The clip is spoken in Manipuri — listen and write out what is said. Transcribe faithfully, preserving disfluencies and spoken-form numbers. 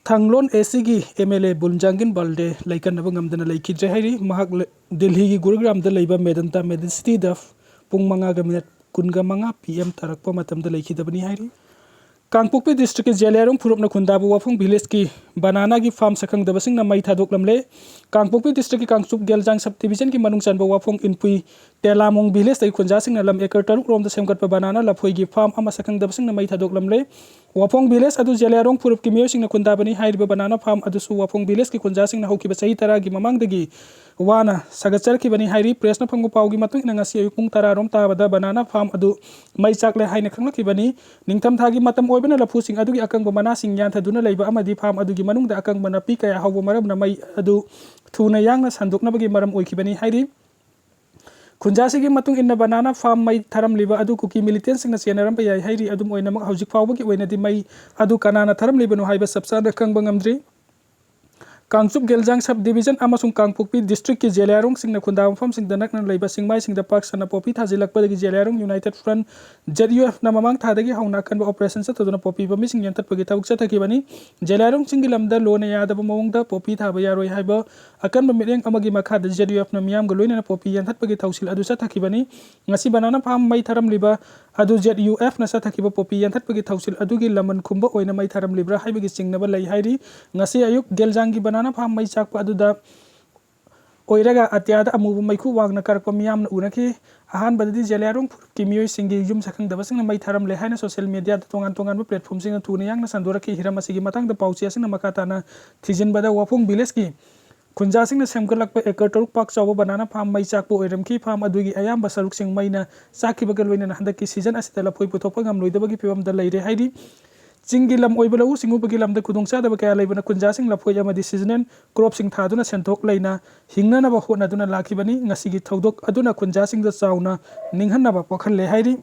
ꯊꯥꯡꯂꯣꯟ ꯑꯦ ꯁꯤꯒꯤ ꯑꯦꯝ ꯑꯦꯜ ꯑꯦ ꯕꯨꯟꯖꯥꯡꯒꯤꯟ ꯕꯥꯜꯗꯦ ꯂꯩꯀꯟꯅꯕ ꯉꯝꯗꯅ ꯂꯩꯈꯤꯗ꯭ꯔꯦ ꯍꯥꯏꯔꯤ꯫ ꯃꯍꯥꯛ ꯂ-, ꯗꯤꯜꯂꯤꯒꯤ ꯒꯨꯔꯨꯒ꯭ꯔꯥꯝꯗ ꯂꯩꯕ ꯃꯦꯗꯟꯇꯥ ꯃꯦꯗꯤꯁꯤꯇꯤꯗ ꯄꯨꯡ ꯃꯉꯥꯒ ꯃꯤꯅꯠ ꯀꯨꯟꯒ ꯃꯉꯥ ꯄꯤ ꯑꯦꯝ ꯇꯥꯔꯛꯄ ꯃꯇꯝꯗ ꯂꯩꯈꯤꯗꯕꯅꯤ ꯍꯥꯏꯔꯤ꯫ ꯀꯥꯡꯄꯣꯛꯄꯤ ꯗꯤꯁꯇ꯭ꯔꯤꯛꯀꯤ ꯖꯦꯂꯤꯌꯥꯔꯣꯡ ꯐꯨꯔꯨꯞꯅ ꯈꯨꯟꯗꯥꯕ ꯋꯥꯐꯣꯡ ꯚꯤꯂꯦꯖꯀꯤ ꯕꯅꯥꯅꯥꯒꯤ ꯐꯥꯔꯝ ꯁꯛꯈꯪꯗꯕꯁꯤꯡꯅ ꯃꯩ ꯊꯥꯗꯣꯛꯂꯝꯂꯦ꯫ ꯀꯥꯡꯄꯣꯛꯄꯤ ꯗꯤꯁꯇ꯭ꯔꯤꯛꯀꯤ ꯀꯥꯡꯆꯨꯞ ꯒꯦꯜꯖꯥꯡ ꯁꯕ ꯗꯤꯕꯤꯖꯟꯒꯤ ꯃꯅꯨꯡ ꯆꯟꯕ ꯋꯥꯐꯣꯡ ꯏꯟꯄꯨꯏ ꯇꯦꯂꯥꯃꯣꯡ ꯚꯤꯂꯦꯖꯇꯒꯤ ꯈꯨꯟꯖꯥꯁꯤꯡꯅ ꯂꯝ ꯑꯦꯀꯔ ꯇꯔꯨꯛ ꯔꯣꯝꯗ ꯁꯦꯝꯒꯠꯄ ꯕꯅꯥꯅꯥ ꯂꯐꯣꯏꯒꯤ ꯐꯥꯔꯝ ꯑꯃ ꯁꯛꯈꯪꯗꯕꯁꯤꯡꯅ ꯃꯩ ꯊꯥꯗꯣꯛꯂꯝꯂꯦ꯫ ꯋꯥꯐꯣꯡ ꯚꯤꯂꯦꯖ ꯑꯗꯨ ꯖꯦꯂꯤꯌꯥꯔꯣꯡ ꯐꯨꯔꯨꯞꯀꯤ ꯃꯤꯑꯣꯏꯁꯤꯡꯅ ꯈꯨꯟꯗꯥꯕꯅꯤ꯫ ꯍꯥꯏꯔꯤꯕ ꯕꯅꯥꯅꯥ ꯐꯥꯔꯝ ꯑꯗꯨꯁꯨ ꯋꯥꯐꯣꯡ ꯚꯤꯂꯦꯖꯀꯤ ꯈꯨꯟꯖꯥꯁꯤꯡꯅ ꯍꯧꯈꯤꯕ ꯆꯍꯤ ꯇꯔꯥꯒꯤ ꯃꯃꯥꯡꯗꯒꯤ ꯋꯥꯅ ꯁꯥꯒꯠꯆꯔꯛꯈꯤꯕꯅꯤ ꯍꯥꯏꯔꯤ꯫ ꯄ꯭ꯔꯦꯁꯅ ꯐꯪꯕ ꯄꯥꯎꯒꯤ ꯃꯇꯨꯡ ꯏꯟꯅ, ꯉꯁꯤ ꯑꯌꯨꯛ ꯄꯨꯡ ꯇꯔꯥ ꯔꯣꯝ ꯇꯥꯕꯗ ꯕꯅꯥꯅꯥ ꯐꯥꯔꯝ ꯑꯗꯨ ꯃꯩ ꯆꯥꯛꯂꯦ ꯍꯥꯏꯅ ꯈꯪꯂꯛꯈꯤꯕꯅꯤ꯫ ꯅꯤꯡꯊꯝꯊꯥꯒꯤ ꯃꯇꯝ ꯑꯣꯏꯕꯅ ꯂꯐꯨꯁꯤꯡ ꯑꯗꯨꯒꯤ ꯑꯀꯪꯕ ꯃꯅꯥꯁꯤꯡ ꯌꯥꯟꯊꯗꯨꯅ ꯂꯩꯕ ꯑꯃꯗꯤ ꯐꯥꯔꯝ ꯑꯗꯨꯒꯤ ꯃꯅꯨꯡꯗ ꯑꯀꯪꯕ ꯅꯥꯄꯤ ꯀꯌꯥ ꯍꯧꯕ ꯃꯔꯝꯅ ꯃꯩ ꯑꯗꯨ ꯊꯨꯅ ꯌꯥꯡꯅ ꯁꯟꯗꯣꯛꯅꯕꯒꯤ ꯃꯔꯝ ꯑꯣꯏꯈꯤꯕꯅꯤ ꯍꯥꯏꯔꯤ꯫ ꯈꯨꯟꯖꯥꯁꯤꯒꯤ ꯃꯇꯨꯡ ꯏꯟꯅ, ꯕꯅꯥꯅꯥ ꯐꯥꯔꯝ ꯃꯩ ꯊꯥꯔꯝꯂꯤꯕ ꯑꯗꯨ ꯀꯨꯀꯤ ꯃꯤꯂꯤꯇꯦꯟꯁꯤꯡꯅ ꯆꯦꯟꯅꯔꯝꯕ ꯌꯥꯏ ꯍꯥꯏꯔꯤ꯫ ꯑꯗꯨꯝ ꯑꯣꯏꯅꯃꯛ, ꯍꯧꯖꯤꯛ ꯐꯥꯎꯕꯒꯤ ꯑꯣꯏꯅꯗꯤ ꯃꯩ ꯑꯗꯨ ꯀꯅꯥꯅ ꯊꯥꯔꯝꯂꯤꯕꯅꯣ ꯍꯥꯏꯕ ꯆꯞ ꯆꯥꯅ ꯈꯪꯕ ꯉꯝꯗ꯭ꯔꯤ꯫ ꯀꯥꯡꯆꯨꯞ ꯒꯦꯜꯖꯥꯡ ꯁꯕ ꯗꯤꯕꯤꯖꯟ ꯑꯃꯁꯨꯡ ꯀꯥꯡꯄꯣꯛꯄꯤ ꯗꯤꯁꯇ꯭ꯔꯤꯛꯀꯤ ꯖꯦꯂꯤꯌꯥꯔꯣꯡꯁꯤꯡꯅ ꯈꯨꯟꯗꯥꯕ ꯃꯐꯝꯁꯤꯡꯗ ꯅꯛꯅ ꯂꯩꯕ ꯆꯤꯡꯃꯥꯏꯁꯤꯡꯗ ꯄꯥꯛ ꯁꯟꯅ ꯄꯣꯄꯤ ꯊꯥꯖꯤꯜꯂꯛꯄꯗꯒꯤ ꯖꯦꯂꯤꯌꯥꯔꯣꯡ ꯌꯨꯅꯥꯏꯇꯦꯠ ꯐ꯭ꯔꯟ, ꯖꯦꯠ ꯌꯨ ꯑꯦꯐꯅ ꯃꯃꯥꯡ ꯊꯥꯗꯒꯤ ꯍꯧꯅ ꯑꯀꯟꯕ ꯑꯣꯄꯔꯦꯁꯟ ꯆꯠꯊꯗꯨꯅ ꯄꯣꯄꯤ ꯄꯥꯝꯕꯤꯁꯤꯡ ꯌꯥꯟꯊꯠꯄꯒꯤ ꯊꯕꯛ ꯆꯠꯊꯈꯤꯕꯅꯤ꯫ ꯖꯦꯂꯤꯌꯥꯔꯣꯡ ꯆꯤꯡꯒꯤ ꯂꯝꯗ ꯂꯣꯅ ꯌꯥꯗꯕ ꯃꯑꯣꯡꯗ ꯄꯣꯄꯤ ꯊꯥꯕ ꯌꯥꯔꯣꯏ ꯍꯥꯏꯕ ꯑꯀꯟꯕ ꯃꯤꯠꯌꯦꯡ ꯑꯃꯒꯤ ꯃꯈꯥꯗ ꯖꯦꯠ ꯌꯨ ꯑꯦꯐꯅ ꯃꯤꯌꯥꯝꯒ ꯂꯣꯏꯅꯅ ꯄꯣꯄꯤ ꯌꯥꯟꯊꯠꯄꯒꯤ ꯊꯧꯁꯤꯜ ꯑꯗꯨ ꯆꯠꯊꯈꯤꯕꯅꯤ꯫ ꯉꯁꯤ ꯕꯅꯥꯅꯥ ꯐꯥꯔꯝ ꯃꯩ ꯊꯥꯔꯝꯂꯤꯕ ꯑꯗꯨ ꯖꯦꯠ ꯌꯨ ꯑꯦꯐꯅ ꯆꯠꯊꯈꯤꯕ ꯄꯣꯄꯤ ꯌꯥꯟꯊꯠꯄꯒꯤ ꯊꯧꯁꯤꯜ ꯑꯗꯨꯒꯤ ꯂꯃꯟ ꯈꯨꯝꯕ ꯑꯣꯏꯅ ꯃꯩ ꯊꯥꯔꯝꯂꯤꯕ꯭ꯔꯥ ꯍꯥꯏꯕꯒꯤ ꯆꯤꯡꯅꯕ ꯂꯩ ꯍꯥꯏꯔꯤ꯫ ꯉꯁꯤ ꯑꯌꯨꯛ ꯒꯦꯜꯖꯥꯡꯒꯤ ꯕꯅꯥꯅꯥ ꯐꯥꯔꯝ ꯃꯩ ꯆꯥꯛꯄ ꯑꯗꯨꯗ ꯑꯣꯏꯔꯒ ꯑꯇꯤꯌꯥꯗ ꯑꯃꯨꯕ ꯃꯩꯈꯨ ꯋꯥꯡꯅ ꯀꯥꯔꯛꯄ ꯃꯤꯌꯥꯝꯅ ꯎꯅꯈꯤ꯫ ꯑꯍꯥꯟꯕꯗꯗꯤ ꯖꯦꯂꯤꯌꯥꯔꯣꯡ ꯐꯨꯔꯨꯞꯀꯤ ꯃꯤꯑꯣꯏꯁꯤꯡꯒꯤ ꯌꯨꯝ ꯁꯛꯈꯪꯗꯕꯁꯤꯡꯅ ꯃꯩ ꯊꯥꯔꯝꯂꯦ ꯍꯥꯏꯅ ꯁꯣꯁꯤꯌꯦꯜ ꯃꯤꯗꯤꯌꯥꯗ ꯇꯣꯉꯥꯟ ꯇꯣꯉꯥꯟꯕ ꯄ꯭ꯂꯦꯠꯐꯣꯝꯁꯤꯡꯅ ꯊꯨꯅ ꯌꯥꯡꯅ ꯁꯟꯗꯣꯔꯛꯈꯤ꯫ ꯍꯤꯔꯝ ꯑꯁꯤꯒꯤ ꯃꯇꯥꯡꯗ ꯄꯥꯎꯆꯦꯁꯤꯡꯅ ꯃꯈꯥ ꯇꯥꯅ ꯊꯤꯖꯤꯟꯕꯗ, ꯋꯥꯐꯣꯡ ꯚꯤꯂꯦꯖꯀꯤ ꯈꯨꯟꯖꯥꯁꯤꯡꯅ ꯁꯦꯝꯒꯠꯂꯛꯄ ꯑꯦꯀꯔ ꯇꯔꯨꯛ ꯄꯥꯛ ꯆꯥꯎꯕ ꯕꯅꯥꯅꯥ ꯐꯥꯔꯝ ꯃꯩ ꯆꯥꯛꯄ ꯑꯣꯏꯔꯝꯈꯤ꯫ ꯐꯥꯔꯝ ꯑꯗꯨꯒꯤ ꯑꯌꯥꯝꯕ ꯁꯔꯨꯛꯁꯤꯡ ꯃꯩꯅ ꯆꯥꯛꯈꯤꯕꯒ ꯂꯣꯏꯅꯅ ꯍꯟꯗꯛꯀꯤ ꯁꯤꯖꯟ ꯑꯁꯤꯗ ꯂꯐꯣꯏ ꯄꯨꯊꯣꯛꯄ ꯉꯝꯂꯣꯏꯗꯕꯒꯤ ꯐꯤꯕꯝꯗ ꯂꯩꯔꯦ ꯍꯥꯏꯔꯤ꯫ ꯆꯤꯡꯒꯤ ꯂꯝ ꯑꯣꯏꯕ ꯂꯧꯎ ꯁꯤꯡꯎꯕꯒꯤ ꯂꯝꯗ ꯈꯨꯗꯣꯡꯆꯥꯗꯕ ꯀꯌꯥ ꯂꯩꯕꯅ ꯈꯨꯟꯖꯥꯁꯤꯡ ꯂꯐꯣꯏ ꯑꯃꯗꯤ ꯁꯤꯖꯅꯦꯜ ꯀ꯭ꯔꯣꯞꯁꯤꯡ ꯊꯥꯗꯨꯅ ꯁꯦꯟꯊꯣꯛ ꯂꯩꯅ ꯍꯤꯡꯅꯅꯕ ꯍꯣꯠꯅꯗꯨꯅ ꯂꯥꯛꯈꯤꯕꯅꯤ꯫ ꯉꯁꯤꯒꯤ ꯊꯧꯗꯣꯛ ꯑꯗꯨꯅ ꯈꯨꯟꯖꯥꯁꯤꯡꯗ ꯆꯥꯎꯅ ꯅꯤꯡꯍꯟꯅꯕ ꯄꯣꯛꯍꯜꯂꯦ ꯍꯥꯏꯔꯤ꯫